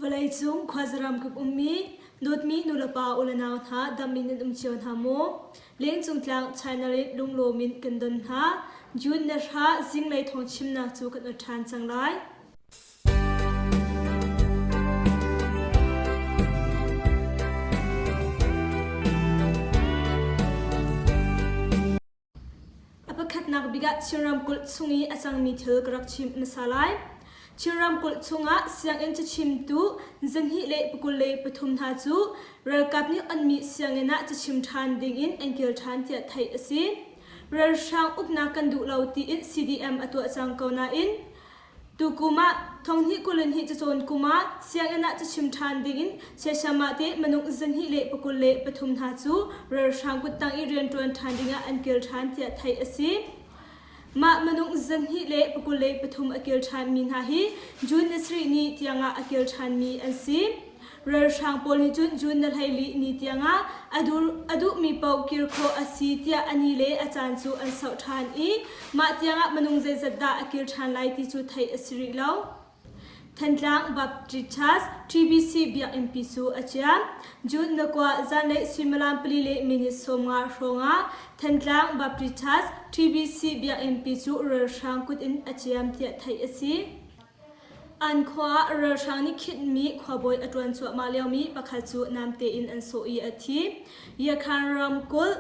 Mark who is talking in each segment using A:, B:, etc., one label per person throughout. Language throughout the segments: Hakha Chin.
A: Vawleicung khuazaram kip ummi dawtmi nulepa ulenau hna dam in nan um cio hna maw? Lengcung tlang China in lunglawm in kan don hna. June ni hra zinglei thawngchimnak cu kan ot ṭhan cang lai. A pakhatnak bik ah Chin ramkulh chung i a cangmi thil ka rak chimh hmasa lai. Chin ramkulh chungah sianginn cachimtu zahnih le 23 hna cu ralkap nih onmi sianginn ah cachim ṭhan dingin an kir ṭhan tiah theih a si. Ralhrang uknak kan duh lo tiin CDM a tuah cang ko nain Tukum ah thonghnih 22 cacawn kum ah sianginn ah cachim ṭhan dingin Cheshire te minung 223 hna cu ralhrang kuttang i rianṭuan ṭhan dingah an kir ṭhan tiah theih a si. Mah minung 223 a kir ṭhanmi hna hi June ni sarih ni tiangah a kir ṭhanmi an si. Ralhrang pawl nih cun June ni 14 ni tiangah a duhmi paoh kir khawh a si tiah a ni le a caan cu an sauh ṭhan i mah tiangah minung zeizat dah a kir ṭhan lai ti cu theih a si rih lo. Thantlang Baptist Church TBC biakinnpi cu a ciam. June ni kua zanlei suimilam pali le minute 15 hrawngah Thantlang Baptist Church TBC biakinnpi cu ralhrang kut in a ciam tiah theih a si. An khua ah ralhrang nih khinhmi khuabawi a ṭuan cuahmah liomi pakhat cu namte in an sawh i a thi. Yakhan ramkulh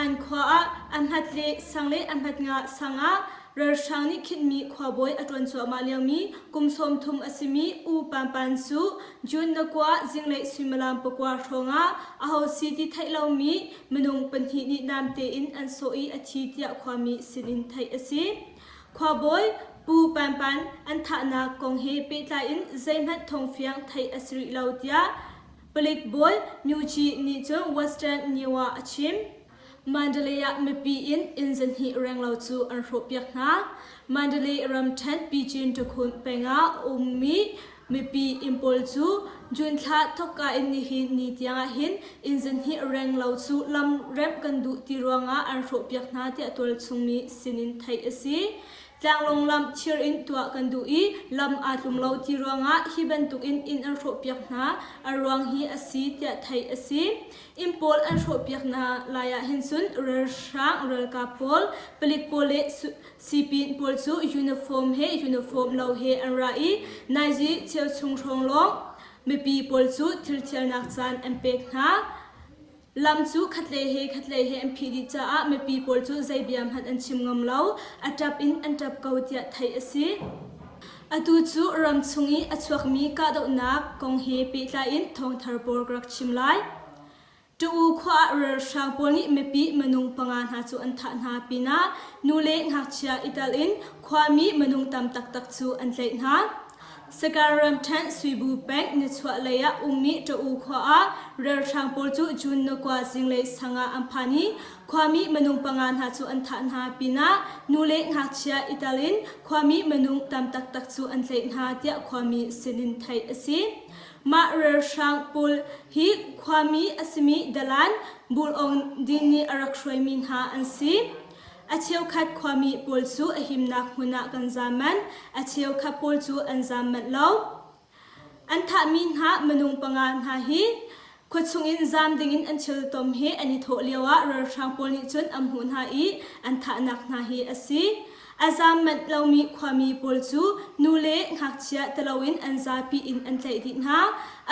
A: an khua ah a hmat le sang le a hmat nga sang ah ralhrang nih khinhmi khuabawi a ṭuan cuahmah liomi kum 30 a simi U Pan Pan cu June na kua zinglei suimilam pakua hrawngah aho si ti theih lomi minung pahnih nih namte in an sawh i a thi tiah khuami sinin theih a si. Khuabawi Pu Pan Pan an thahnak kong he pehtlai in zeihmanh thawngfiang theih a si rih lo tiah palik bawi Myo Kyi nih cun Western New ah a chim. Mandalay ah mipi in inn zahnih renglo cu an hrawhpiak hna. Mandalay ramṭhen Pichin Takhun peng ah a ummi mipi inn pawl cu June thla thawkka in nihin ni tiangah hin inn zahnih renglo cu lam remh kan duh ti ruangah an hrawhpiak hna tiah tualchung mi sinin theih a si. Tlanglawng lam thir in tuah kan duh i lam aa tlum lo ti ruangah hi bantukin inn an hrawhpiak hna a ruang hi a si tiah theih a si. Inn pawl an hrawhpiak hna lai ah hin cun ralhrang ralkap pawl, palik pawl le sipin pawl cu uniform he uniform lo he an ra i naizi cheuchung hrawng lawng mipi pawl cu thil thialnak caan an pek hna. Lam cu khatlei he khatlei he an phih dih caah mipi pawl cu zei bia hmanh an chim ngam lo, a ṭap in an ṭap ko tiah theih a si. Atu cu ram chung i a chuakmi kahdohnak kong he pehtlai in thawngthar pawl ka rak chim lai. Ṭa-u khua ah ralhrang pawl nih mipi minung panga hna cu an thah hna pinah nu le ngakchia i tel in khuami minung tam taktak cu an tlaih hna. Sagaing ramṭhen Suibu peng nichuah lei ah ummi Ṭa-u khua ah ralhrang pawl cu June ni kua zinglei sang ah an phan i khuami minung panga hna cu an thah hna pinah nu le ngakchia i tel in khuami minung tam taktak cu an tlaih hna tiah khuami sinin theih a si. Mah ralhrang pawl hi khuami a simi dalan Bulong Din nih a rak hruaimi hna an si. A cheukhat khuami pawl cu a himnak hmun ah kan zaam manh, a cheukhat pawl cu an zaam manh lo. An thahmi hna minung panga hna hi khuachung in zaam dingin an thil tom he an i thawh lioah ralhrang pawl nih cun an hmuh hna i an thahnak hna hi a si. A zaam manh lomi khuami pawl cu nu le ngakchia teloin an zapi in an tlaih dih hna.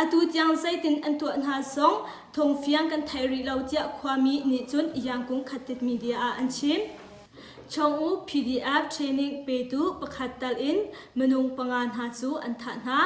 A: Atu tiang zeitin an tuah hna zong thawngfiang kan thei rih lo tiah khuami nih cun Yangkung Khattit media ah an chim. Chong-u PDF training petu pakhat tal in minung panga hna cu an thah hna.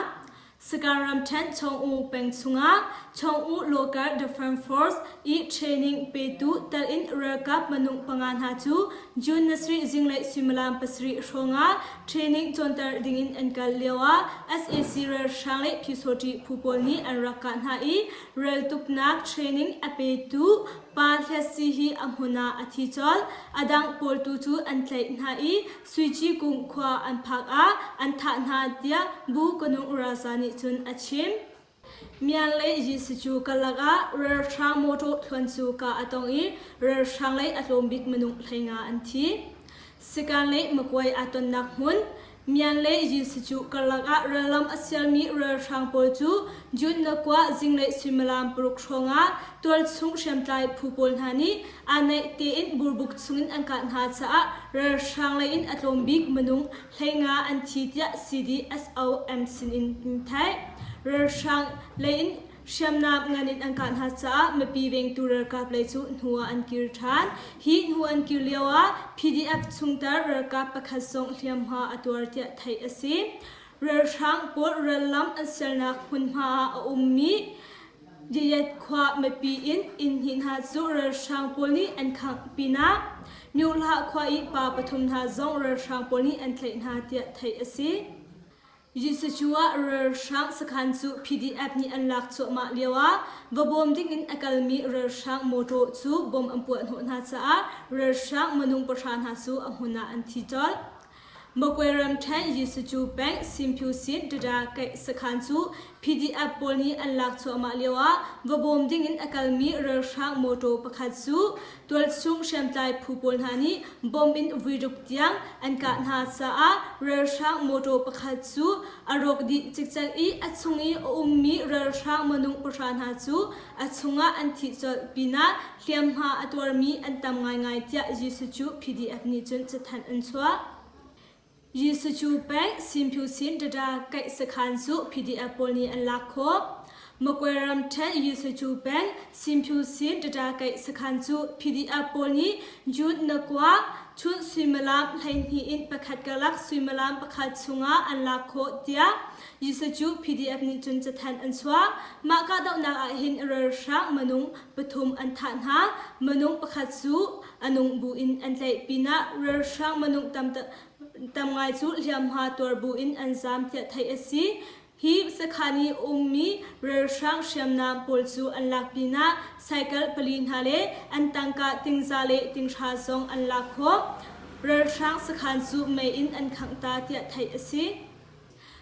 A: Sagaing ramṭhen Chong-u peng chungah Chong-u Local Defense Force i training petu tal in ralkap minung panga hna cu June ni sarih zinglei suimilam pasarih hrawngah training cawnter dingin an kal lioah sac ralhrang le Pyusawṭi phu pawl nih an rak kah hna i raltuknak training a petu pa Hliatsi hi a hmun ah a thi colh. A dang pawl tu cu an tlaih hna i Suici kung khua an phak ah an thah hna tiah Bu Kanung Raza nih cun a chim. Myan le Yisicu karlak ah ralhrang mawṭaw thluan cu kah a tong i ralhrang lei a tlawm bik minung 15 an thi. Sikan le Makuai aa tonnak hmun. Myan le Yinsicu karlak ah rallam a sialmi ralhrang pawl cu June na kua zinglei suimilam paruk hrawngah tualchung hriamtlai phu pawl hna nih aa naih tein burbuk chungin an kah hna caah ralhrang lei in a tlawm bik minung 15 an thi tiah CDSOM sinin an theih. Ralhrang lei in Hriamnam ngan in an kah hna caah mipi vengtu ralkap lei cu hnu ah an kir ṭhan. Hi hnu an kir lio ah PDF chungtel ralkap pakhat zong hliamhma a tuar tiah theih a si. Ralhrang pawl rallam an sialnak hmunhma ah a ummi Yayat khua mipi in inn hnih hna cu ralhrang pawl nih an khangh pinah Myuhlah khua i pa pathum hna zong ralhrang pawl nih an tlaih hna tiah theih a si. Jesuh ah ralhrang sakhan cu PDF nih an lak cuahmah lioah va bawm dingin a kalmi ralhrang mawṭaw cu bom an puah hnawh hna caah ralhrang minung pahra hna cu a hmun ah an thi colh. Magwe ramṭhen Jesuh peng Simphu sin Tada kaih sakhan cu PDF pawl nih an lak cuahmah lioah va bawm dingin a kalmi ralhrang mawṭaw pakhat cu Tualchung hriamtlai phu pawl hna nih bomb in vuiruk tiang an kah hna caah ralhrang mawṭaw pakhat cu a rawk dih cikcek i a chung i a ummi ralhrang minung pahra hna cu a chungah an thih colh pinah hliamhma a tuarmi an tam ngaingai tiah Jesuh cu PDF nih cun cathanh an chuah. Yisucu peng Simphu sin Tada kaih sakhan cu PDF pawl nih an lak khawh. Magwe ramṭhen Yisucu peng Simphu sin Tada kaih sakhan cu PDF pawl nih June na kua chun suimilam 12 in pakhat karlak suimilam pakhat chungah an lak khawh tiah Yisucu PDF nih cun cathanh an chuah. Mah kahdohnak ah hin ralhrang minung pathum an thah hna. Minung pakhat cu a nung buin an tlaih pinah ralhrang minung tam tam ngai cu hliamhma tuar buin an zaam tiah theih a si. Hi sakhan i ummi ralhrang hriamnam pawl cu an lak pinah cycle pali hna le an tangka tingza le tinghra zong an lak khawh. Ralhrang sakhan cu mei in an khangh ta tiah theih a si.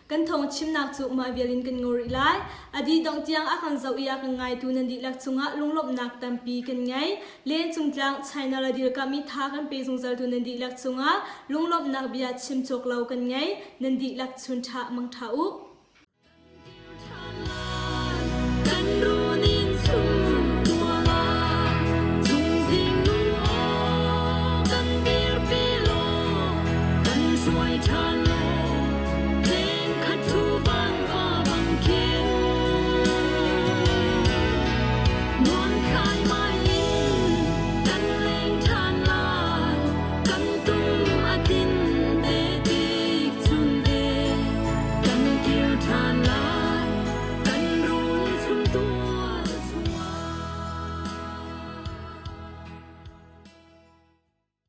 A: Kan thawng chimnak cu mah vial in kan ngol rih lai. A dih dongh tiang a kan zoh i a kan ngaitu nan dihlak cungah lunglawmhnak tampi kan ngei. Len cungtlang China le dirkamh i tha kan pe zungzaltu nan dihlak cungah lunglawmhnak bia chim cawk lo kan ngei. Nan dihlak chun ṭha mangṭha u.
B: Kan.